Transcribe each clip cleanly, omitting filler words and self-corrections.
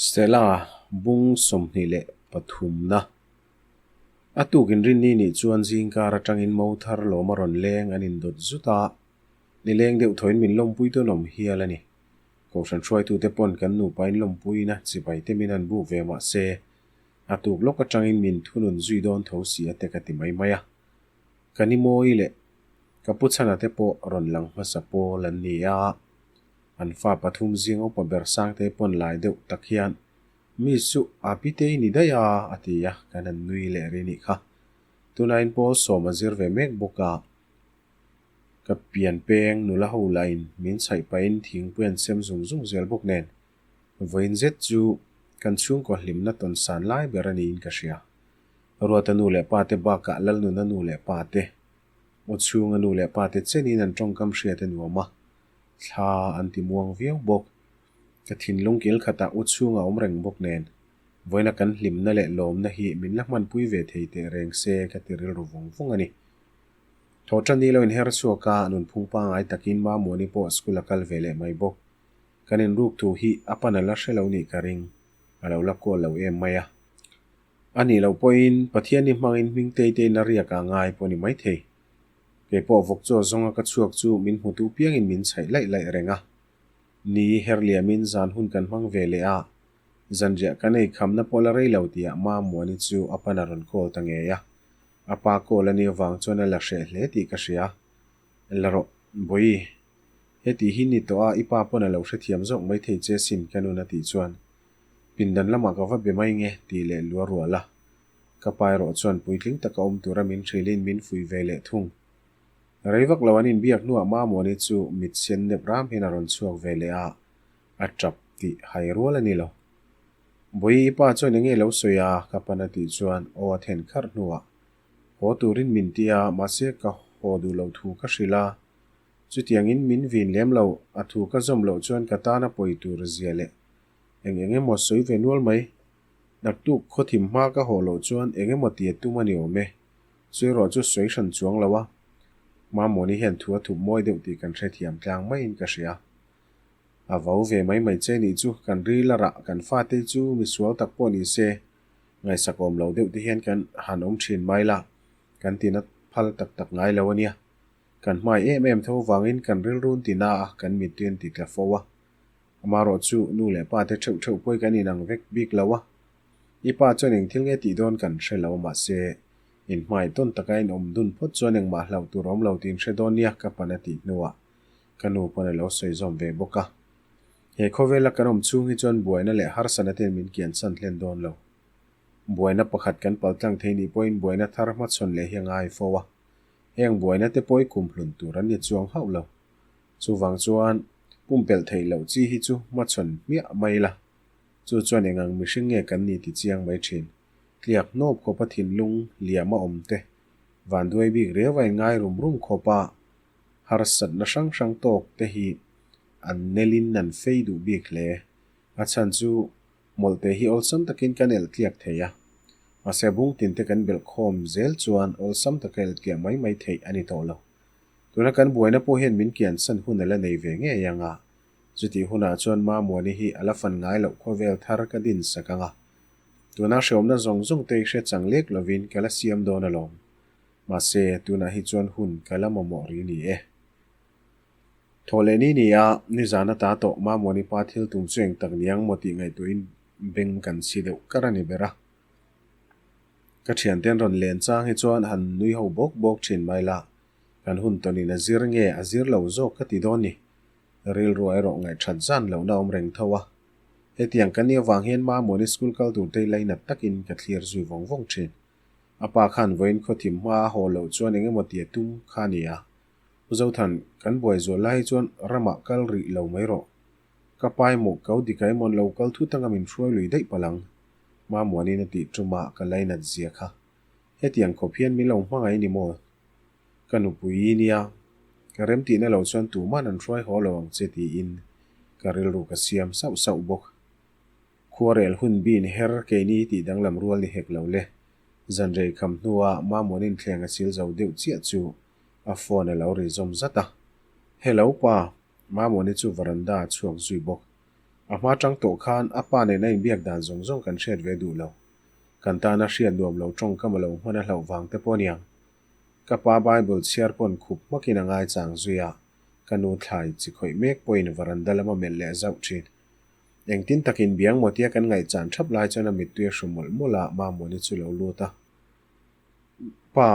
Stella bung 23 na. A tuk inrinni nih chuan zingkar atangin mo thar lawm a rawn leng an indawt zut a, nileng deuh thawiin min lawmpui tawn awm hial a ni. Kohhran hruaitute pawn kan nupain lawmpuina chibai te min han buk ve mah se, a tuk lawk atangin min thunun zui dawn tho si a te ka ti mai mai a. Ka ni mawi leh ka pu chhana te pawh rawn lang hmasa pawl an ni a. An fa pathum zing upa ber Sangte pawn lai deuh tak hian, Mi chu a pitei ni daih a, a ti a, kan han nui leh ri nih kha. Tunain pawl sawm a zir ve mek bawk a, ka pian peng nula ho lahin min chhaih pahin thingpui an sem zung zung zel bawk nen, vawiin zet chu kan chhungkaw hlimna tawn san lai ber a niin ka hria. Ruata nu leh pa te bakah Lalnuna nu leh pa te, Aw chhunga nu leh pa te chenin an tawngkam hriat a nuam a, thla an ti muang viau bawk. Ka thinlung kil khatah u chhunga awm reng bawk nen, vawiina kan hlimna leh lawmna hi min la hmanpui ve thei teh reng se ka ti rilru vawng vawng a ni. Thawhṭan ni lo inher chhuak a, nunphung pangngai takin Mamuani pawh school a kal ve leh mai bawk. Kan inruk thu hi a pan a la hre lo nih ka ring, a lo la kawl lo em mai a. A nih loh pawhin Pathian hi hmangin hming tei tein a riak ah ngai pawh a ni maithei. Kei pawh vawk chaw zawnga ka chhuak chu min hmutu piangin min chhaih laih laih reng a. Ni herliamin zan hun kan hmang ve leh a, zanriah kan ei khamna pawh la rei lo tihah Mamuani chu a pan a rawn call ta ngei a. A pa call a nih avang chuan a la hreh hle tih ka hria. La rawh, Bawihi, heti hi ni tawh a i pa pawn a lo hrethiam zawk maithei che sin ka nun a tih chuan Pindan lamah ka va be mai nge tih leh lua rual a. Ka pa erawh chuan puitling taka awm tura min hrilhin min fuih ve leh thung. Rei vak lo an inbiak hnuah Mamuani chu mit sen nep ram hian a rawn chhuak ve leh a, a tap tih hai rual a ni lo. Bawihi i pa chuan enge lo sawi a? ka pan a tih chuan aw a then kharh hnuah haw turin min ti a, mahse ka haw duh loh thu ka hrilh a. Chutiangin min vin lem lo, a thu ka zawm loh chuan ka tan a pawi tur zia leh Eng eng emaw sawi ve nual mai. Naktuk khawthim hma ka haw loh chuan eng emaw ti a tum a ni awm e. Chu erawh chu sawi hran chuang lo a. Mamawni hian thu a thup mawi deuh tih kan hrethiam tlang maiin ka hria. A vau ve mai mai che nih chu kan ril a rah kan fate chu misual tak pawh ni se ngaihsak awm lo deuh te hian kan han awm thin mai la kan tina phal tak tak ngai lo a nia. Kan hmai em em tho vangin kan rilrun tina a kan mittuin ti tla fo a. Amarawh chu nu leh pa te theuh theuh pawi kan inang vek bik lo a, i pa chuan eng thil nge tih dawn kan hre lo mahse inhmai tawn taka in awm dun phawt chuan engmah hlauh tur awm lo tih in hre dawn nia ka pan a tih hnuah ka nu pawn a lo sawi zawm ve bawk a. He khawvela kan awm chhung hi chuan buaina leh harsatna ten min kiansan hlen dawn lo. Buaina pakhat kan paltlang thei nih pawhin buaina thar hmachhawn leh hi a ngai fo a, heng buaina te pawh i kumhlun tur an ni chuang hauh lo. Chuvang chuan pumpelh theih loh chi hi chu hmachhawn hmiah mai la. Chu chuan eng ang mihring nge kan ni ti chiang mai thin. Tliak hnawp khawpa thinlung liam a awm te, vanduai bik riau a inngai rum rum khawpa harsatna hrang hrang tawk te hi an nelin an fei duh bik hle. A chhan chu mawlhte hi awlsam takin kan elh tliak thei a, mahse bung tinte kan belh khawm zel chuan awlsam taka elh tliah mai mai theih a ni tawh lo. Tuna kan buaina pawh hian min kiansan hun a la nei ve ngei ang a, chutih hunah chuan Mamuani hi a la fan ngai loh khawvel thar ka din sak ang a. Tuna hreawmna zawng zawng te i hre chang lek lovin ka la siam dawn alawm. Mahse, tunah hi chuan hun ka la mamawh ri ni e. Thaw leh ni ni a, nizan ata tawh Mamuani pa thil tum chu eng tak niang maw tih ngaihtuahin beng kan chhi deuh kar a ni ber a. Ka thiante an rawn len chang hi chuan han nui ho bawk bawk thin mai la, kan hun tawnin a zir nge a zir lo zawk ka ti dawn ni. Rilru erawh ngaihthat zan lohna awm reng tho a. Hetiang ka nih avang hian Mamawni school kal tur te lainat takin ka thlir zui vawng vawng thin. A pa khan vawiin khawthim hma a haw loh chuan eng emaw ti a tum kha a ni a. Pu Zothan, kan buai zual lai hi chuan ramah kal rih lo mai rawh. Ka pa emaw kau dika emaw an lo kal thut anga min hruai lui daih palh ang. Mamuanin a tih ṭuma ka lainat zia kha. Hetiang khawp hian min lo hmangaih ni maw? Ka nupui nia, ka remtihna lo chuan tuman an hruai haw lo ang che tiin ka rilru ka siam sauh sauh bawk. Khuarel hun bin her keini tih danglam rual ni hek lo le. Zanrei kham hnua Mamuanin thleng a sil zo deuh chiah chu a phone a lo ri zawm zat a. Hello pa, Mamuani chu veranda a chhuak zui bawk. A hma tang tawh khan a pa nen a inbiak dan zawng zawng kan hriat ve duh lo. Kan tana hriat nuam lo tawngkam a lo hman a hlauh vang te pawh aniang. Ka pa Bible chhiar pawn khup hmakin a ngaichang zui a, ka nu thlai chi khawih mek pawhin varanda lama melh leh zauh thin. Engtin takin biang maw tia kan ngaihchan thap lai chuan a mittui a hru mawlh mawlh a, Mamawni chu lo lut a. Pa,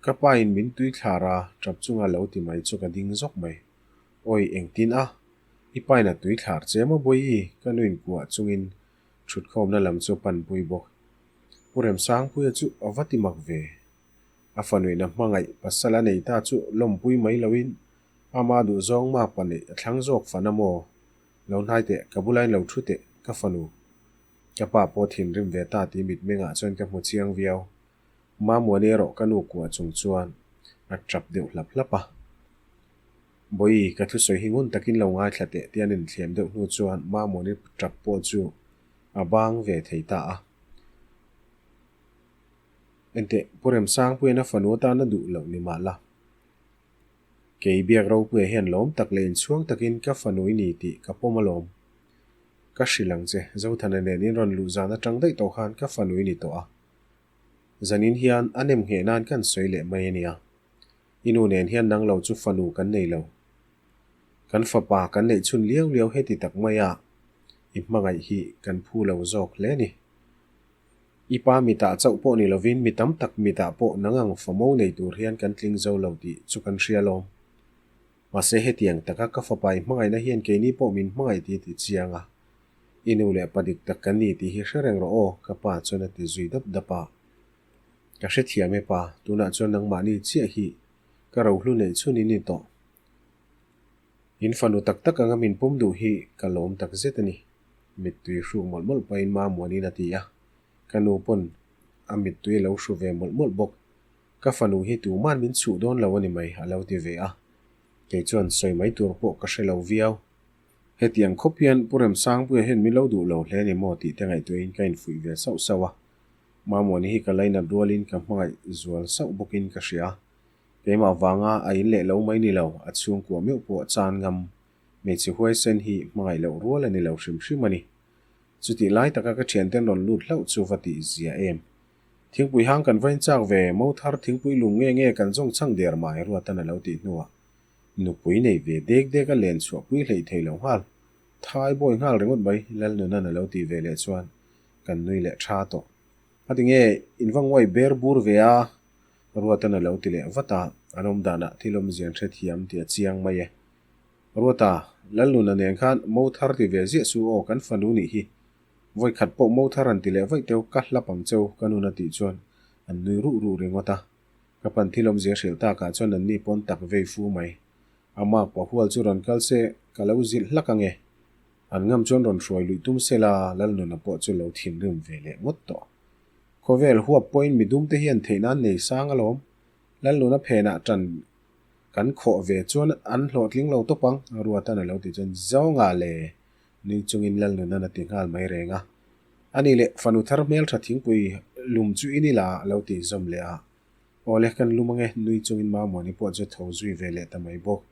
ka pa in min tui thlar a, tap chunga lo ti mai chu ka ding zawk mai. Awi, engtin a? I pa in a tui thlar che maw Bawihi? Ka nu inkuah chungin thutkhawmna lam chu a panpui bawk. Pu Remsangpuia chu a va ti mak ve. A fanuihna hmangaih pasal a nei ta chu lawmpui mai loin ama duhzawng mapa neih a thlang zawk fan a maw? Lo hnai teh, ka bula in lo thu teh, ka fanu. Ka pa pawh thinrim ve ta tih mitmengah chuan ka hmu chiang viau. Mamuani erawh ka nu kuah chung chuan a tap deuh hlap hlap a. Bawihi, ka thusawi hi ngun takin lo ngaithla teh tia an inthlem deuh hnu chuan Mamuani tap pawh chu a bang ve thei ta a. Enteh, Pu Remsangpuia'n a fanu atan a duh loh ni mah la. Kei biak ropuia hian lawm tak leh inchhuang takin ka fanu i ni tih ka pawm alawm. Ka hrilh ang che, Zothana nen in rawn luh zan atang daih tawh khan ka fanu i ni tawh a. Zanin hian a nem ngheh nan kan sawi leh mai a nia. I nu nen hian nang lo chu fanu kan nei lo. Kan fapa kan neih chhun liau liau heti tak mai a, i hmangaih hi kan phu lo zawk hle a ni. I pa mitah chauh pawh ni lovin mi tam tak mitah pawh nang ang famo nei tur hian kan tling zo lo tih chu kan hria lawm. Mahse hetiang taka ka fapa i hmangaihna hian keini pawh min hmangaih tih a ti chiang a. I nu leh pa dik tak kan ni tih hi hre reng rawh aw, ka pa chuan a ti zui dap dap a. Ka hrethiam e pa, tunah chuan nangmahni chiah hi ka rohlu neih chhun in ni tawh. In fanu tak tak anga min pawm duh hi ka lawm tak zet a ni. Mittui hruk mawlh mawlh pahin Mamuanin a ti a, ka nu pawn a mittui a lo hru ve mawlh mawlh bawk. Ka fanu hi tuman min chhuh dawn lo a ni mai a lo ti ve a, kei chuan sawi mai tur pawh ka hre lo viau. Hetiang khawp hian Pu Remsangpuia hian min lo duh lo hle a ni maw tih te ngaihtuahin ka infuih ve sauh sauh a, Mamuani hi ka lainat rualin ka hmangaih zual sauh bawkin ka hria. Keimah vanga a in leh lo mai ni lo, a chhungkua meuh pawh chan ngam. Hmeichhe huaisen hi hmangaih loh rual a ni lo hrim hrim a ni. Chutih lai taka ka thianten rawn lut hlauh chu va tih zia em. Thingpui hang kan vain chak ve, mo thar thingpui lum nge nge kan zawng chhang der mai Ruatan a lo tih hnuah nupui nei ve dek dek a len chhuah pui hleih thei lo nghal. Thai bawi nghal ringawt mai Lalnunan a lo tih ve leh chuan kan nui leh tha tawh. A ti nge in va nguai ber bur ve a? Ruatan a lo ti leh vat a, an awm danah thil awmzian hrethiam tih a chiang mai e. Ruata, Lalnuna nen khan mo thar ti ve ziah su aw kan fanu nih hi. Vawi khat pawh mo thar an ti leh vaih teu ka hlap ang cheu ka nun a tih chuan an nui ruh ruh ringawt a. Ka pan thil awmzia hrilh takah chuan an ni pawn tak vei fu mai. A mark pahual chu rawn kal se ka lo zilh hlak ange. An ngam chuan rawn hruai luih tum se la Lalnuna pawh chu lo thinrim ve leh ngawt tawh. Khawvel huap pawhin midum te hian theihna an nei sang alawm. Lalnuna phenah tan Kan khawh ve chuan an hlawhtling lo tawp ang, Ruatan a lo tih chuan Zawnga le! Nui chungin Lalnunan a ti nghal mai reng a. Ani leh fanu thar hmeltha thingpui lum chu i ni la a lo tih zawm leh a. Aw le, kan lum ange, nui chungin Mamuani pawh chu tho zui ve leh ta mai bawk.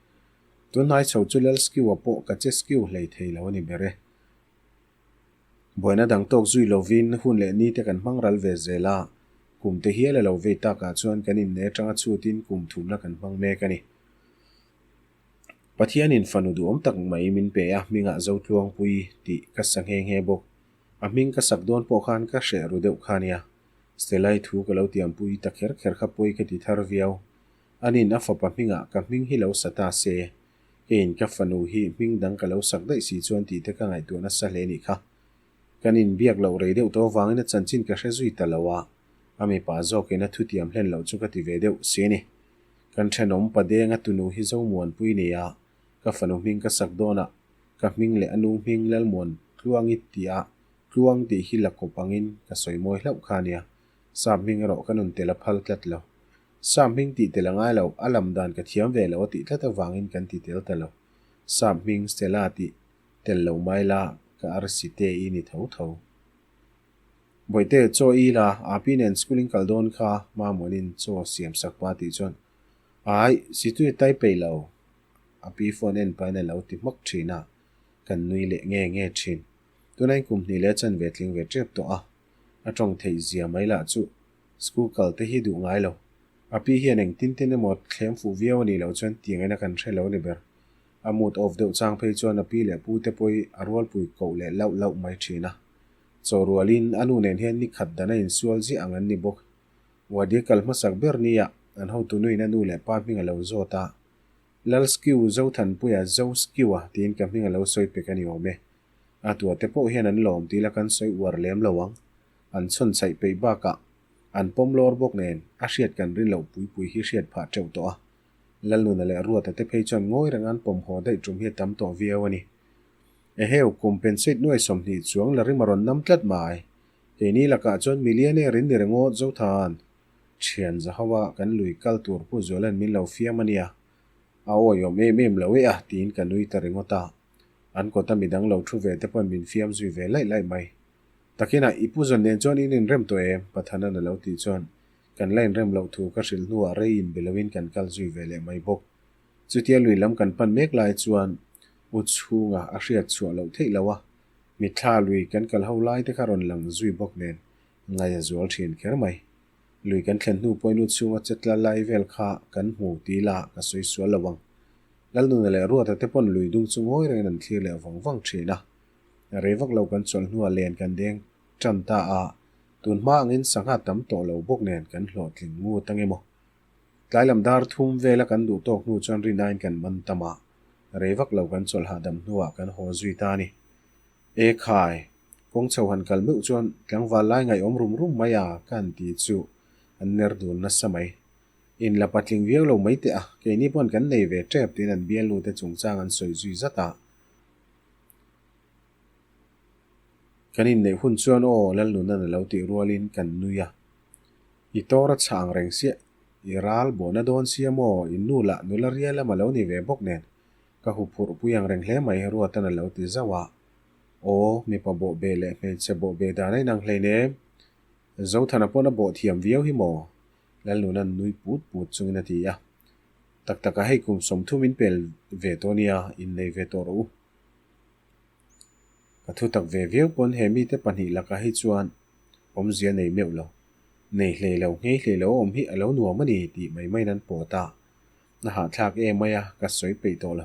Tunhnai chho chu Lalskiwa pawh ka che skiu hlei thei lo a ni ber e. Buaina dang tawk zui lovin hun leh ni te kan hmang ral ve zel a, kum te hial a lo vei takah chuan kan inne atanga chhutin kum thumna kan hmang mek a ni. Pathianin fanu duhawm tak mai min pe a, hmingah Zotluangpui tih ka sa nghe nghe bawk. A hming ka sak dawn pawh khan ka hreh ru deuh kha nia. Stelai thu ka lo tiampui ta kher kher kha pawi ka ti thar viau. Anin a fapa hmingah ka hming hi lo sa ta se, Keiin ka fanu hi hming dang ka lo sak daih si chuan tih te ka ngaihtuah nasa hle nih kha. Kan inbiak loh rei deuh tawh avangin a chanchin ka hre zui ta lo a, a mipa zawkin a thutiam hlen loh chu ka ti ve deuh si a ni. Kan thenawm Padenga tunu hi Zomuanpui ni a, ka fanu hming ka sak dawnah ka hming leh a nu hming Lalmuan Tluangi tih a Tluang tih hi la kawp angin ka sawi mawi hlauh kha nia, sap hming erawh ka nun tel a phal tlat lo. Sap hming tih tel a ngai lo, a lam dan ka thiam ve lo a tih tlat avangin kan ti tel ta lo. Sap hming Stella tih tel lo mai la, ka arsi te i ni tho tho. Bawihte, chaw i la, Api nen school in kal dawn kha, Mamuanin chaw siam sak pa tih chuan, Ai, Situi tai peih lo, Api phone en pahin a lo ti hmak thin a. Kan nui leh nge nge thin. Tunah kum hnih leh a chanve tling ve tep tawh a, a tawng theih zia mai lah chu school kal te hi duh ngai lo. A pi hian engtin tin emaw thlem fuh viau a nih loh chuan tiang ina kan hre lo ni ber. A mood off deuh chang phei chuan a pi leh pu te pawh hi a rualpui koh leh lauh lauh mai thin a. Chaw rualin a nu nen hian ni khat dan a insual ziah ang an ni bawk. Wadi kal hmasak ber nia an hotu nuin a nu leh pa hming a lo zawt a. Lalskiu Zothanpuia Zoskiua tiin ka hming a lo sawi pek a ni awm e. A tuate pawh hian an lawm tih la kan sawi uar lem lo ang. An chhawn chhaih peih bakah an pawm lawr bawk nen a hriat kan rin loh pui pui hi hriat phah teuh tawh a. Lalnuna leh Ruata te phei chuan ngawi reng an pawm haw daih tum hi a tam tawh viau a ni. Eheu, kum penseit nuai 20 chuang la rim a rawn nam tlat mai. Keini lakah chuan millionaire in ni ringawt Zothan. Thian Zahawa kan lui kal tur Pu Zuala'n min lo fiam a nia. A awiawm em em lo e a tiin ka nui ta ringawt a. An kawta midang lo thu ve te pawn min fiam zui ve laih laih mai. Takinah i Pu Zawn nen chuan in inrem tawh em? Pathanan a lo tih chuan kan la inrem loh thu ka hrilh hnuah rei inbe loin kan kal zui ve leh mai bawk. Chutia lui lam kan pan mek lai chuan u chhunga a hriat chhuah loh theih loh a, mitthla lui kan kal ho lai te kha rawn lang zui bawk nen ngaih a zual thin kher mai. Lui kan thlen hnu pawhin u chhunga chetla lai vel kha kan hmu tih lah ka sawi sual lo ang. Lalnuna leh Ruata te pawn lui dung chu ngawi rengin an thlir leh vang vang thin a. Rei vak lo kan chawlh hnuah len kan deng tan ta a, tun hma angin sangha tam tawh lo bawk nen kan hlawhtling ngut ang emaw. Tlai lam dar thum vela kan duh tawk hnu chuan rinain kan man tam a, rei vak lo kan chawlh hahdam hnuah kan haw zui ta a ni. E khai, kawng chho han kal meuh chuan tlangval lai ngaihawm rum rum mai a ka han ti chu an ner dun nasa mai. In la patling viau lo mai teh a, keini pawn kan nei ve tep tiin an bialnu te chungchang an sawi zui zat a. Kan inneih hun chuan aw Lalnunan a lo tih rualin kan nui a. I tor a chhah ang reng siah, i ral bawhna dawn sia maw, i nu lah nula rial lam a lo ni ve bawk nen, ka huphurh pui ang reng hle mai Ruatan a lo ti zauh a. Aw, mipa bawh be leh hmeichhe bawh be dan a inang hleinem. Zothana pawn a bawh thiam viau hi maw? Lalnunan nui put put chungin a ti a. Tak taka hei kum 30 in pel ve tawh nia, innei ve tawh rawh u. Ka thu tak ve viau pawn he mite pahnih lakah hi chuan awmzia nei meuh lo, nei hlei lo, nghei hlei lo a awm hi a lo nuam a ni tih mai maiin an pawt a, a hahthlak em mai a, ka sawi peih tawh lo.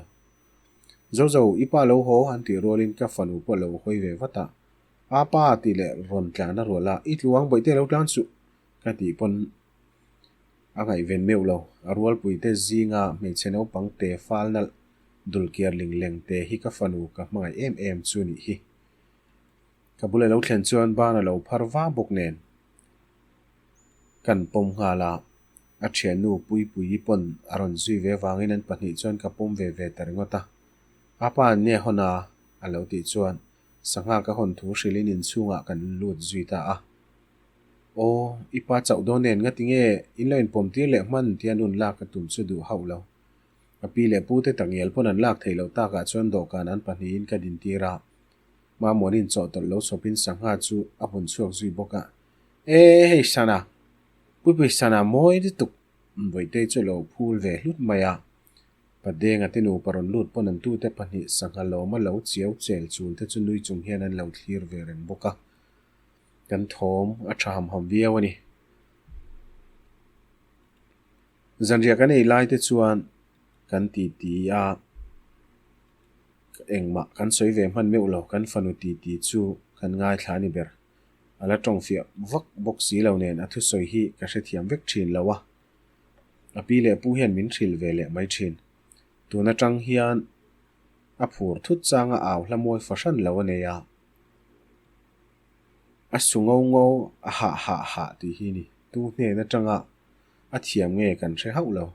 Zozo, i pa lo haw an tih rualin ka fanu pawh lo hawi ve vat a, A pa tih leh rawn tlan a rual a, i tluang bawihte lo tlan suh ka tih pawn A ngaihven meuh lo. A rualpuite zinga hmeichhe naupang te fal nalh dulkiar ling leng te hi ka fanu ka hmangaih em em chu nih hi. Ka bula lo thlen chuan ban a lo phar va bawk nen kan pawm nghal a, a thiannu Puipuii pawn a rawn zui ve vangin an pahnih chuan ka pawm ve ve ta ringawt a. A pa an nia hawn a? a lo tih chuan sangha ka hawn thu hrilhin inchhungah kan lut zui ta a. Aw, i pa chauh dawn nen ngati nge in lo inpawm tir leh hman tia nun lak ka tum chu duh hauh lo. Ka pi leh pu te takngial pawn an lak theih loh takah chuan dawhkan an pahnihin ka din tir a. Mamuanin chawhtawlh lo chhawpin sangha chu a bun chhuak zui bawk a. E, hei Sana, Puipui Sana mawi lutuk Bawihtei chu lo phul ve hlut mai a. Padenga te nupa rawn lut pawn an tute pahnih sangha lawma lo chiau chel chul te chu nui chung hian an lo thlir ve reng bawk a. Kan thawm a tha ham ham viau a ni. Zanriah kan ei lai te chuan kan titi a, engmah kan sawi ve hman meuh lo, kan fanu titi chu kan ngaithla a ni ber. A la tawng fiah vak bawk si lo nen a thusawi hi ka hrethiam vek thin lo a. A pi leh pu hian min hrilh ve leh mai thin. Tun atang hian a phur thut changa au hla mawi fahran lo a nei a. A su ngo ngo a hah hah hah tih hi ni. Tu hnen atanga a thiam nge kan hre hauh lo.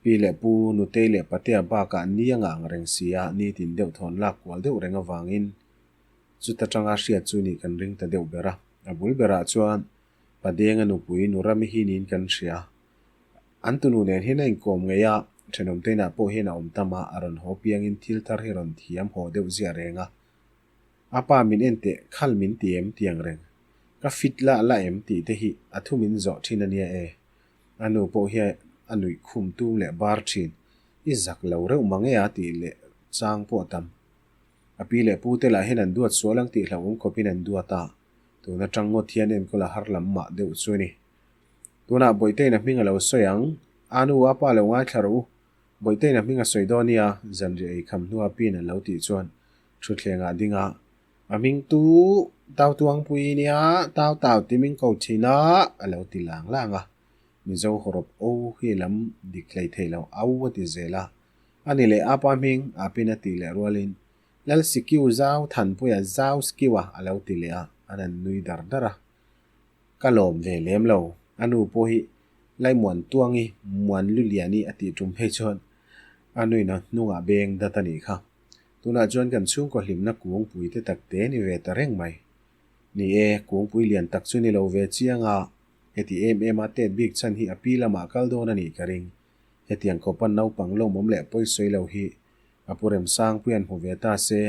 Pi leh pu Nutei leh Patea bakah ni a ngah ang reng si a, nitin deuh thawn lak kual deuh reng avangin chuta tanga hriat chu nih kan ring ta deuh ber a. A bul berah chuan Padenga nupui Nurami hi niin kan hria. An tunu nen hian a inkawm ngei a, thenawmte inah pawh hian a awm tam a, a rawn haw piangin thil thar hi rawn thiam haw deuh ziah reng a. A pa min en teh khal min ti em tiang reng. Ka fit lah la em tih te hi a thu min zawh thin a nia e. A nu pawh hian a nuih khum tum leh bar thin. I zak lo reuh mang e a tih leh chang pawh a tam. A pi leh pu te lah hian an duat sual ang tih hlauhawm khawpin an duat a, tun atang ngawt hian enkawl a har lam mah deuh chu a ni. Tunah Bawihteiin a hming a lo sawi ang, A nu, a pa lo ngaithla rawh u, Bawihteiin a hming a sawi dawn nia, zanriah ei kham hnua piin a lo tih chuan thutthlengah a ding a, A hming tu Tau Tuangpui nia, Tau Tau ti min ko thin a, a lo ti lang lang a. Mizo hawrawp O hi lam dik hlei thei lo, Au a ti zel a. A ni leh apa hming a pin a tih leh rualin Lal Sikiu Zau Thanpuia Zau Sikiua a lo ti leh a, an han nui dar dar a. Ka lawm ve lem lo, a nu pawh hi Laimuan Tuangi Muan Luliani a tih tum phei chuan a nuin a hnungah beng dat a nih kha. Tunah chuan kan chhungkaw hlimna kungpui te tak te ni ve ta reng mai. Ni e, kungpui lian tak chu ni lo ve chiang a, heti em em a tet bik chhan hi a pi lamah kal dawn a nih ka ring. Hetiang khawpa naupang lawmawm leh pawisawi lo hi a pu Remsangpui an hmu ve ta se,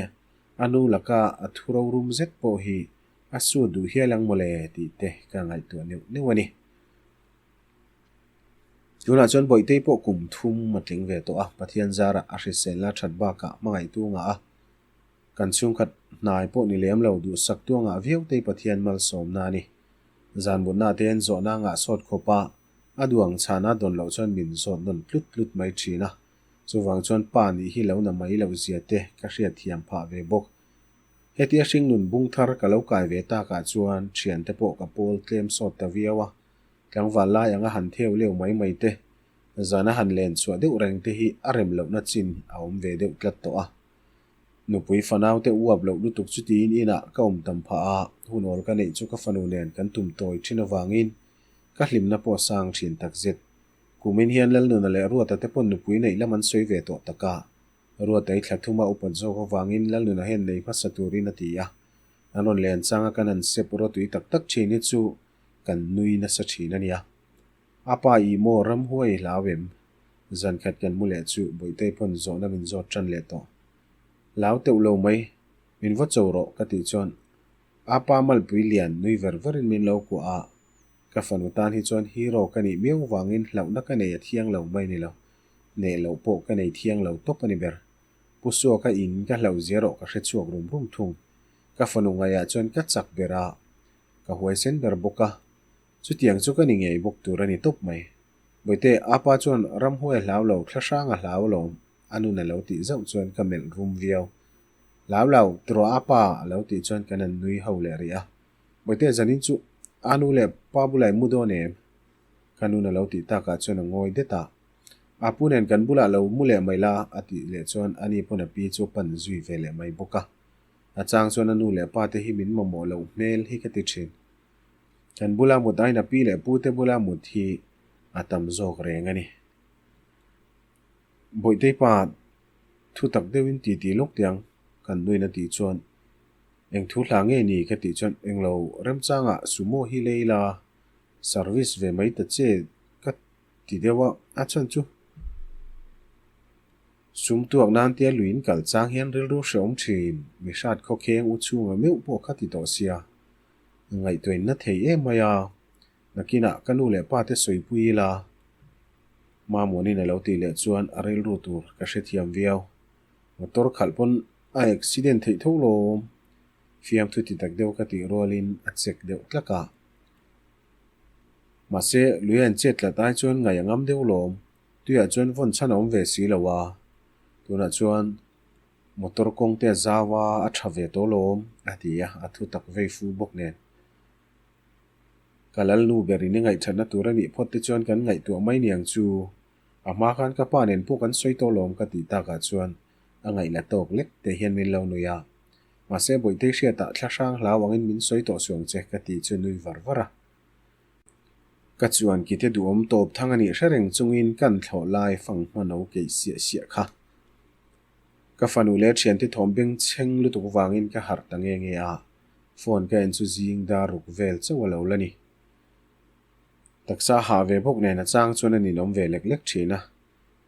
a nu laka a thu rorum zet pawh hi a sut duh hial ang mawle tih te ka ngaihtuah neuh neuh a ni. Tunah chuan Bawihtei pawh kum thum a tling ve tawh a, Pathian zarah a hriselna that bakah hmangaihtu ngah a, kan chhungkhat hnai pawh ni lem lo duhsak tu angah viau tei Pathian malsawmna a ni. Zan mutna te an zawhna ngah sawt khawp a, a duang chhana dawn loh chuan min zawt nawn tlut tlut mai thin a, chuvang chuan pa nih hi lo na mai loh zia te ka hriatthiam phah ve bawk. Hetia hringnun bung thar ka lo kai ve takah chuan thiante pawh ka pawl tlem sawt ta viau a, Tlangval lai anga han theu leu mai mai te, zana han len chhuah deuh reng te hi a rem lohna chin a awm ve deuh tlat tawh a. Nupui fanau te uap loh lutuk chu tiin inah ka awm tam phah a, hun awl ka neih chu ka fanu nen kan tum tawi thin avangin ka hlimna pawh a sang thin takzet. Kumin hian Lalnuna leh Ruata te pawn nupui neih lam an sawi ve tawh tak a, Ruata i thla thuma upat zawk avangin Lalnuna hian nei hmasa turin a ti a, an rawn len changa kan han sep rawtui tak tak thin hi chu kan nui nasa thin a nia. A pa i maw ramhuai i hlau em? Zan khat kan mu leh chu Bawihtei pawn zawhna min zawt tan leh tawh. Hlau teuh lo mai, min va cho rawh ka tih chuan a pa malpui lian nui ver verin min lo kuah a, ka fanu tan hi chuan hero ka nih miau vangin hlauhna ka nei a thiang lo mai ni lo, neh loh pawh ka nei thiang lo tawp a ni ber. Pu Suaka in ka hlauh zia rawh ka hre chhuak rum rum thung. Ka fanu ngaiah chuan ka chak ber a, Ka huaisen ber bawk a, chutiang chu ka ni ngei bawk tur a ni tawp mai. Bawihte, apa chuan ramhuai a hlau lo, thla hrang a hlau alawm, a nun a lo tih zauh chuan ka melh rum viau. Hlau lo, tiraw apa a lo tih chuan kan han nui ho leh rih a. Bawihte, zanin chu a nu leh pa bulah i mu dawn em? Ka nun a lo tih takah chuan a ngawi det a. Apu nen kan bulah lo mu leh mai la, a tih leh chuan ani pawn a pi chu a pan zui ve leh mai bawk a. A chang chuan a nu leh pa te hi min mamawh loh hmel hi ka ti thin. Kan bula mut aiin a pi leh pu te bula mut hi a tam zawk reng a ni. Bawihtei pa thu tak deuhin ti ti lawk tiang kan nuin a tih chuan eng thu hla nge ni ka tih chuan englo remchangah sumo hi lei la service ve mai ta che ka ti deuh a, a chhan chu Sum tuak nan tia luiin kal chang hian rilru hrehawm thin, mi hrat khawkheng u chhunga meuh pawh kha ti tawh sia. Ngaihtuahin na thei em mai a, nakinah ka nu leh pa te sawipui ila. Mamuanin a lo tih leh chuan a rilru tur ka hrethiam viau. Motor khalh pawn a accident theih tho lawm. Fiamthu ti tak deuh ka tih rualin a check deuh tlak a. Mahse, lui a inchet tlat ai chuan ngaih a ngam deuh lawm. Tuiah chuan vawn chhan a awm ve si lo a, tunah chuan motor kawng te a zau a, a tha ve tawh lawm a ti a, a thu tak vei fu bawk nen. Ka lalnu ber in i ngaihthatna tur a nih phawt te chuan kan ngaihtuah mai niang chu, a hma khan ka pa nen pawh kan sawi tawh lawm ka tih takah chuan a ngaihla tawk lek te hian min lo nui a, mahse Bawihtei hriatah thla hrang hlau angin min sawi tawh suang che ka ti chu nui var var a. Ka chuan kite duhawm tawp thang a nih hre reng chungin kan thlawh lai fang hma no keih siah siah kha. Ka fanu leh thiante thawm beng chheng lutuk vangin ka harh ta nge nge a, phone ka en chu zing dar ruk vel chauh a lo la ni. Taksa hah ve bawk nen a chang chuan a ninawm ve lek lek thin a,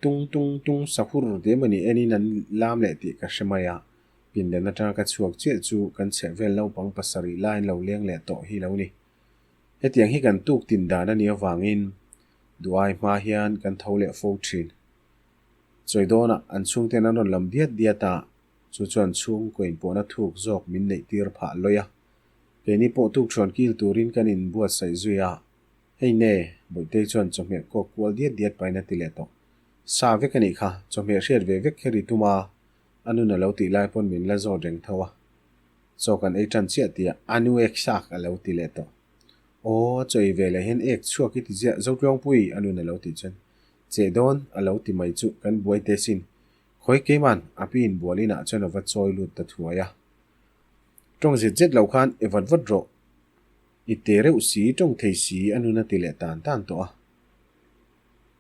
tung tung tung sahur diam a nih enin an lam leh tih ka hre mai a, pindan atanga ka chhuak chiah chu kan chhehvel naupang pasarih laiin lo leng leh tawh hi lo ni. Hetiang hi kan tuk tin dan a nih avangin duhai hma hian kan tho leh fo thin. Chawi dawnah an chhungten an rawn lam diat diat a, Chu chuan chhungkaw inpawhna thuk zawk min neih tir phah lawih a. Keini pawh tukṭhuan kil turin kan inbuatsaih zui a. Hei ne, Bawihtei chuan chawhmeh kawk kual diat diat pahin a ti leh tawh. Sa vek a nih kha, chawhmeh hriat ve vek kher i tum a, a nun a lo tih lai pawn min la zawt reng tho a. Chaw kan ei ṭan chiah tih a, a nu ek sak a lo ti leh tawh. Aw, a chaw ei ve leh hian ek chhuak i ti ziah, Zotluangpui, a nun a lo tih chuan Che dawn a lo ti mai chu kan buai te sin. Khawi keiman a pi inbual inah chuan a va chawi lut ta thuai a. Tawng zet zet lo khan i vat vat rawh. I te reuh si, tawng thei si a nun a ti leh tan tan tawh a.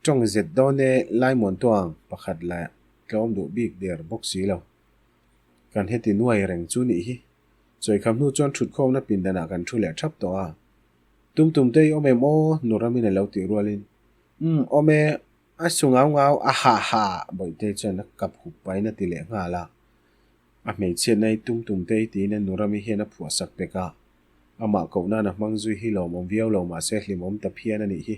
Tawng zet dawn e Laimuan tuang pakhat la tlawm duh bik der bawk si lo. Kan heti nuai reng chu nih hi. Chawikham hnu chuan thutkhawmna pindanah kan thu leh thap tawh a. Tum tum te i awm em aw? Nuramin a lo tih rualin Umm awm e, a su ngau ngau a ha ha Bawihtei chuan a kap hup pahin a ti leh nghal a. A hmeichhiatna hi tum tum te tiin a Nurami hian a phuah sak pek a. Amah koh nan a hmang zui hi lawmawm viau lo mahse hlimawm ta phian a nih hi.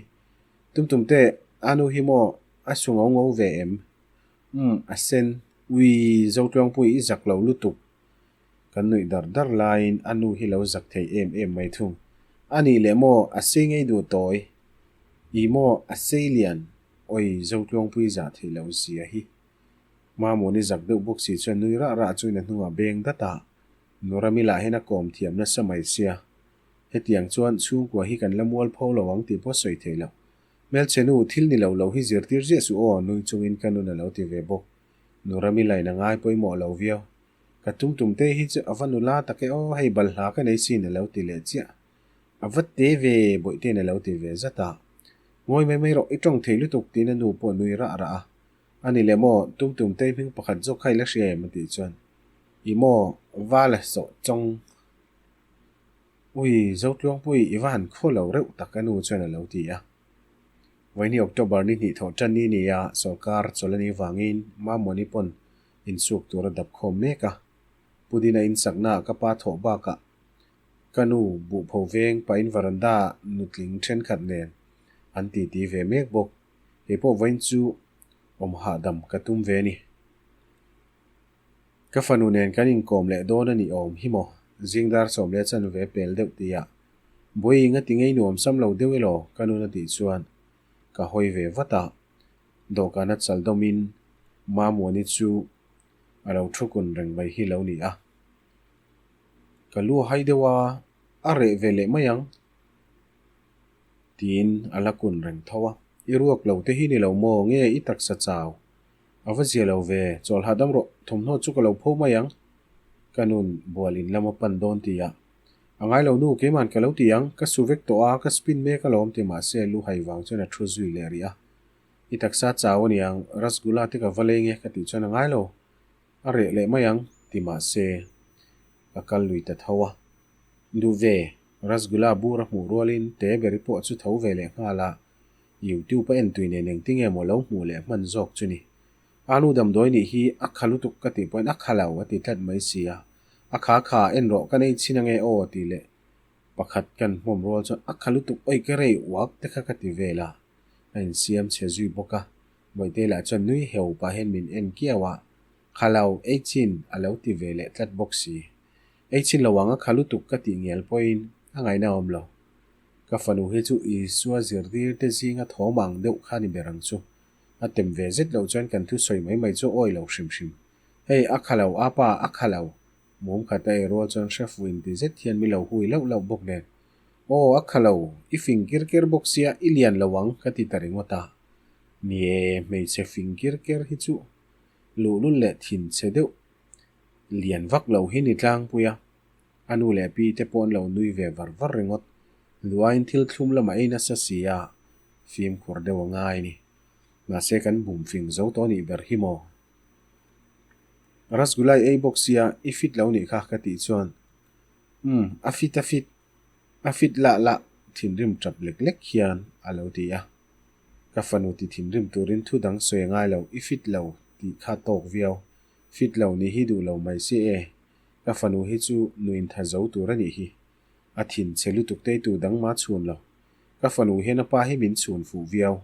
Tum tum te, a nu hi maw a su ngau ngau ve em? Umm a sen, uii Zotluangpui i zak lo lutuk. Kan nuih dar dar laiin a nu hi lo zak thei em em mai thung. A nih leh maw a sei ngei duh tawi? I maw a sei lian? Awi Zotluangpui zah theih lo zia hi. Mamuni zak deuh bawk si chuan nui rah rah chuin a hnungah beng dat a, Nurami lah hian a kawm thiam nasa mai sia. Hetiang chuan chhungkua hi kan la mual pho lo ang tih pawh sawi thei lo. Hmelchhe nu thil ni lo lo hi zirtir ziah suh aw nui chungin ka nun a lo ti ve bawk. Nurami lain a ngai pawimawh lo viau. Ka tum tum te hi chu a va nula tak e aw, hei balhla ka nei sin a lo ti leh chiah. A va te ve Bawihtein a lo ti ve zat a. Ngawi mai mai rawh, i tawng thei lutuk tiin a nu pawh a nui rah rah a. A ni leh maw, tum tum te hming pakhat zawk kha i la hria em a tih chuan I maw, va la sawh chawng. Ui, Zotluangpui i va han khaw lo reuh tak a nu chuan a lo ti a. Vawiini October ni hnih thawh tan ni nia sawrkar chawlh a nih vangin Mamawni pawn insuk tur a dap khawm mek a. Pudina insaknaah ka pa thawh bakah ka nu buhpho veng pahin varanda nutling thenkhat nen an titi ve mek bawk. Kei pawh vawiin chu awm hahdam ka tum ve a ni. Ka fanu nen kan inkawm leh dawn a nih awm hi maw? Zingdar sawm leh chanve pel deuh tia Bawihi nga ti ngei nuam sam lo deuh elaw? ka nun a tih chuan ka hawi ve vat a. Dawhkana chal dawmin Mamuani chu a lo thu kun reng mai hi lo ni a. Ka lu a hai deuh a, a reh ve leh mai ang tiin a la kun reng tho a. I ruak lo te hi ni lo maw nge i taksa chau? A va zia lo ve, chawl hahdam rawh, thawmhnaw chu ka lo pho mai ang. Ka nun bual in lam a pan dawn ti a. A ngai lo nu, keiman ka lo ti ang, ka su vek tawh a, ka spin mek alawm ti mahse lu hai vang chuan a thu zui leh rih a. I taksa chau a niang, rasgula te ka va leng e ka tih chuan a ngai lo, a reh leh mai ang ti mahse ka kal lui ta tho a. Duh ve, rasgula bur a hmuh rualin te beri pawh chu tho ve leh nghal a, YouTube a entui nen engtinge maw lo hmuh leh hman zawk chu ni. A nu damdawi nih hi a kha lutuk ka tih pawhin a kha lo a ti tlat mai si a, a kha kha en rawh ka nei chhin ange aw tih leh pakhat kan hmawm rual chuan a kha lutuk awi ka rei uak te kha ka ti vel a, a insiam chhe zui bawk a, Bawihtei lah chuan nui heu pah hian min en kiau a, kha lo ei chin a lo ti ve leh tlat bawk si. Ei chin lo ang a kha lutuk ka tih ngial pawhin a ngaihna awm lo. Ka fanu hi chu Isua zirtir te zinga thawm ang deuh kha ni ber ang chu. A tem ve zet loh chuan kan thusawi mai mai chu awi lo hrim hrim. Hei, a kha lo, a pa, a kha lo. Mum khat a ei rual chuan hre fu inti zet hian mi lo hui lauh lauh bawk nen. Aw, a kha lo, i fing kir ker bawk sia, i lian lo ang, ka ti ta ringawt a. Ni e, hmeichhe fing kir ker hi chu luhlul leh thinchhe deuh lian vak lo hi ni tlangpui a. A nu leh pi te pawh an lo nui ve var var ringawt. Luaiin thil thlum lamah ei nasa si a, fimkhur deuh a ngai a ni. Mahse kan bum fing zo tawh nih ber hi maw? Rasgulai ei bawk sia i fit lo nih kha ka tih chuan Umm, a fit a fit, a fit lah lah thinrim tap lek lek hian a lo ti a. Ka fanu ti thinrim turin thu dang sawi a ngai lo, i fit lo tih kha tawk viau. Fit lo nih hi duh lo mai si e. Ka fanu hi chu nu intha zo tur a nih hi. A thin chhe lutuk tei tu dang ma chhun lo. Ka fanu hian a pa hi min chhun fuh viau.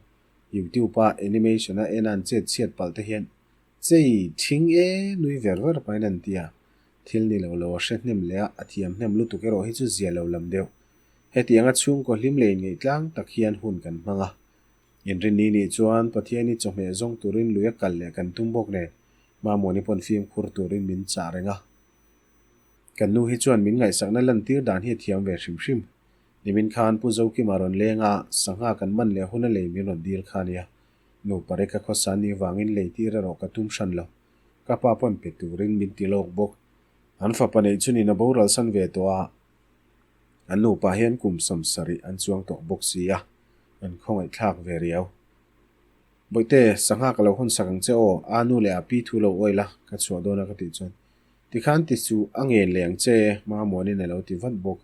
YouTube a animation a en a an chet chhiat palh te hian. Chei, ṭhing e, nui ver ver pahin an ti a. Thil ni lo lo a hre hnem leh a, a thiam hnem lutuk erawh hi chu zia lo lam deuh. Hetianga chhungkaw hlim leh inngeih tak hian hun kan hmang a. Inrinni nih chuan Pathiani chawhmeh zawng turin lui a kal leh kan tum bawk nen, Mamawni pawn fimkhur turin min chah reng a. Kan nu hi chuan min ngaihsakna lantir dan hi a thiam ve hrim hrim. Nimin khan Pu Zokima rawn leng a, sangha kan man leh hun a lei min rawn dil kha nia. Nupa reka khawsa ni vangin lei tir erawh ka tum hran lo. Ka pa pawn pe turin min ti lawk bawk. An fapa neih chunin a boral san ve tawh a, an nupa hian kum 70 an chuang tawh bawk si a, an khawngaihthlak ve riau. Bawihte, sangha ka lo hawn sak ang che aw, a nu leh a pi thu lo awih la, ka chhuah dawn a ka tih chuan tikhan ti chu a ngen leh ang che, Mamuanin a lo ti vat bawk.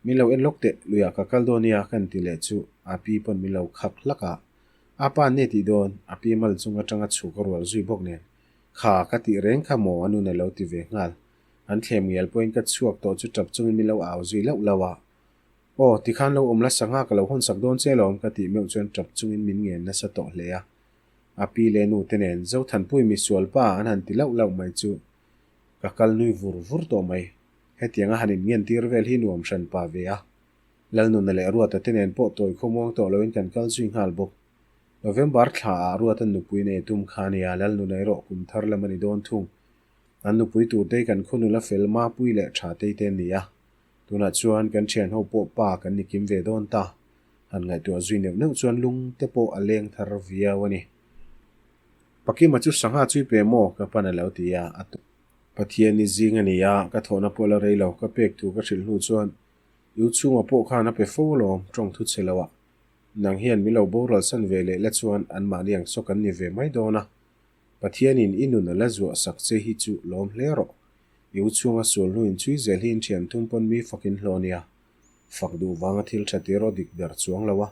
Min lo en lawk teh, luiah ka kal dawn nia kan ti leh chu a pi pawn min lo khak hlak a. A pa nge tih dawn, a pi mal chung atanga chhuk a rual zui bawk nen. Kha ka tih reng kha maw a nun a lo ti ve nghal. An thlem ngial pawhin ka chhuak tawh chu tap chungin min lo au zui lauh lauh a. Aw, tikhan lo awm la sangha ka lo hawn sak dawn che alawm ka tih meuh chuan tap chungin min ngen nasa tawh hle a. A pi leh nu te nen Zothanpui misual pa an han ti lauh lauh mai chu ka kal nui vur vur tawh mai. Hetianga han inngentir vel hi nuam hran pa ve a. Lalnuna leh Ruata te nen pawh tawi khawmuang tawh loin kan kal zui nghal bawk. November thla ah Ruata'n nupui nei tum kha a nia, Lalnuna erawh kum thar lam a ni dawn thung. An nupui tur te hi kan khaw nula fel Mapui leh Tha tei te an ni a. Tunah chuan kan thian ho pawh pa kan ni kim ve dawn ta. Han ngaihtuah zui neuh neuh chuan lung te pawh a leng thar viau a ni. Pakima chu sangha chui pe maw? ka pan a lo ti a, a tuk. Pathian i zing a ni a, ka thawhna pawh la rei lo, ka pek thu ka hrilh hnu chuan U chhunga pawh khan a pe fo alawm, tawng thu che lo ah. Nang hian min lo boral san ve leh la chuan anmahni ang saw kan ni ve mai dawn a. Pathianin i nun a la zuah sak che hi chu lawm hle rawh. I u chhunga sual hnu in chhui zel hi in thian thum pawn mi fak in hlawh nia. Fak duh vanga thil tha tir aw dik ber chuang lo a.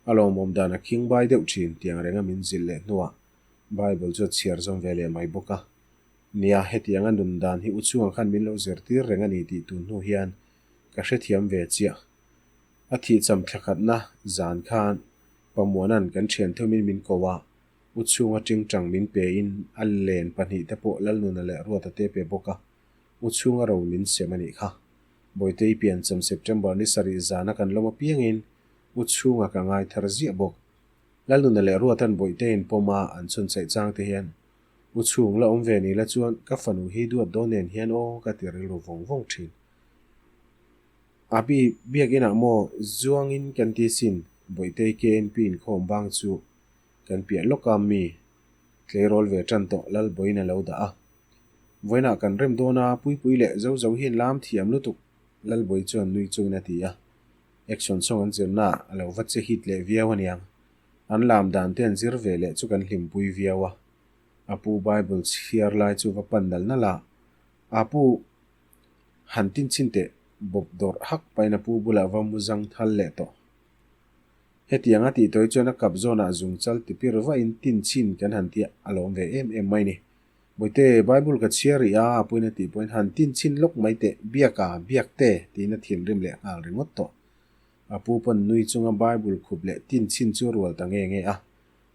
A lawmawm dan a khing bai deuh thin tiang renga min zilh leh hnuah Bible chu a chhiar zawm ve leh mai bawk a. Nia, hetianga nun dan hi u chhungah khan min lo zirtir reng a ni tih tun hnu hian ka hrethiam ve chiah. A thihcham thlakhatna zan khan Pamuana'n kan thian thumin min ko a, u chhunga tingtang min pein a len pahnihte pawh Lalnuna leh Ruata te pe bawk a, u chhunga ro min sem a nih kha. Bawitei piancham September ni sarih zana kan lawm apiangin u chhunga ka ngai thar ziah bawk. Lalnuna leh Ruata'n Bawiteiin pawm a an chhunchhaih chang te hian U chhung la awm ve ni la chuan ka fanu hi duat dawn nen hian aw ka ti rilru vawng vawng thin. Abi, biakinah maw zuangin kan ti sin, Bawihtei KNP inkhawm bang chu kan piah lawk a mi tleirawl ve tan tawh Lalbawiin a lo dah a. Vawiinah kan rem dawn a, Puipui leh Zozo hian lam thiam lutuk Lalbawi chuan nui chungin a ti a. Action song an zirnaah a lo va che hit leh viau aniang. An lam dan te an zir ve leh chu kan hlimpui viau a. A pu Bible chhiar lai chu va pan nal nal a, A pu han tin chhin teh bawp dawrh hak pahin a pu bulah va mu zang thal leh tawh. Hetiang a tih tawi chuan a kap zawnah zung chal ti pir vahin tin chhin kan han tih a lawm ve em em mai ni. Bawihte, Bible ka chhiar rih a, a puin a tih pawhin han tin chhin lawk mai teh, biak a, biak te, tiin a thinrim leh nghal ringawt tawh. A pu pawn nui chunga Bible khup leh tin chhin chu rual ta nge nge a.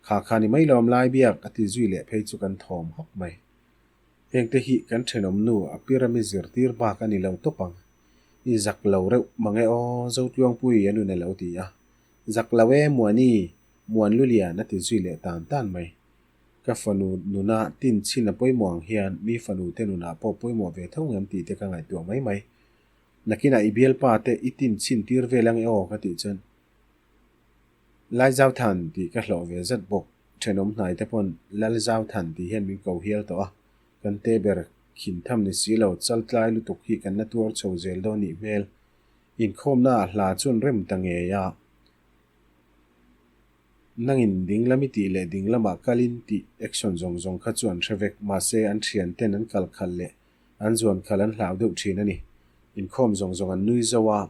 Kha kha ni mai lawm lai biak a ti zui leh phei chu kan thawm hawk mai. Hengte hi kan thenawm nu a pirami zirtir bak a ni lo tawp ang. I zak lo reuh mang e aw Zotluangpui a nun a lo ti a. Zak lo e Muani, Muan Lulian a ti zui leh tan tan mai. Ka fanu nuna tin chhin a pawimawh ang hian mi fanu te nunah pawh pawimawh ve tho ngem tih te ka ngaihtuah mai mai. Nakinah i bialpa te i tin chhin tir vel ang e aw ka tih chuan Laizauthan tih ka hlawh ve zet bawk. Thenawm hnai te pawn Lalzauthan tih hian min ko hial tawh a, kan te ber khin tham ni si lo, chaltlai lutuk hi kan la tuar chho zel dawn nih hmel. Inkhawmna ah hla chuan rem ta ngei a, nangin ding lam i tih leh ding lamah kalin tih action zawng zawng kha chu an hre vek, mahse an thian ten an kal khalh leh an zuan khalh an hlau deuh thin a ni. Inkhawm zawng zawng an nui zo a,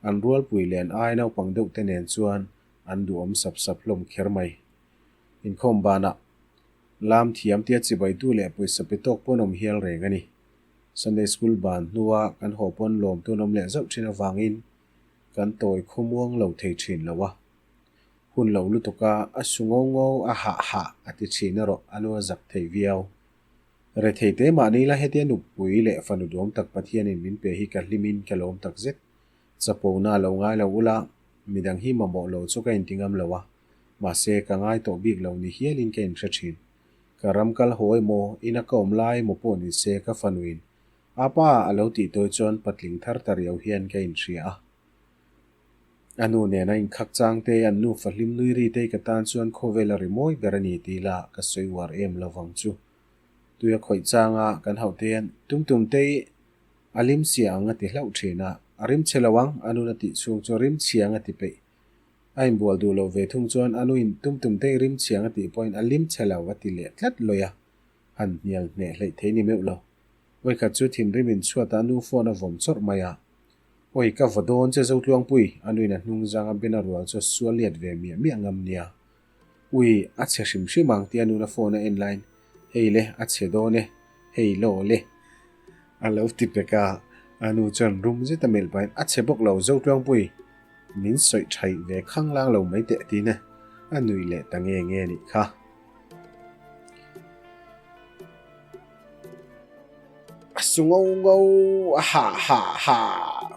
an rualpui leh an ai naupang deuh te nen chuan an duhawm sap sap hlawm kher mai. Inkhawm banah lam thiam tia chibaitu leh pawisa pe tawk pawn awm hial reng a ni. Sunday School ban hnua kan haw pawn lawm tun awm leh zauh thin avangin kan tawi khawmuang lo thei thin lo a. Hun lo lutuka a su ngo ngo a hah hah a ti thin erawh a nu a zak thei viau. Rethei te mahni la hetia nupui leh fanu duam tak Pathianin min pe hi ka hlimin ka lawm tak zet. Chapona a lo ngai lo ula, midang hi mamawh lo chu ka inti ngam lo a, mahse ka ngai tawh bik lo ni hialin ka inhre thin. Ka ram kal haw emaw, ina ka awm lai emaw pawh ni se ka fanuin a pa a lo tih tawi chuan patling thar ta riau hian ka inhria a. A nu nena inkhak chang te, an nufa hlim nui ri te ka tan chuan khawvel a ri mawi ber a ni tih lah ka sawi uar em lo vang chu. Tui a khawih changa kan hauh te hian tum tum te i a lim sia ang a ti hlauh thin a, a rim chhe lo ang a nun a tih chhung chu rim chhia ang a ti peih. A inbual duh lo ve thung chuan a nuin tum tum te i rim chhia ang a tih pawhin a lim chhe lo a ti leh tlat lawi a, han hnial hneh hleih thei ni meuh lo. Vawikhat chu thinrim inchhuatah a nu phone a vawm chawrh mai a. Awi ka vaw dawn che Zotluangpui, a nuin a hnung zanga ben a rual chu a sual liat ve miah miah ngam nia. Ui, a chhe hrim hrim ang tia nuna phone a en laiin, Hei le, a chhe dawn e, hei law le. A lo ti pek a, a nu chuan rum zet a melh pahin, A chhe bawk lo Zotluangpui, min sawi thaih ve khang lang lo mai teh tiin a nuih leh ta nge nge nih kha. A su ngo ngo a ha ha ha.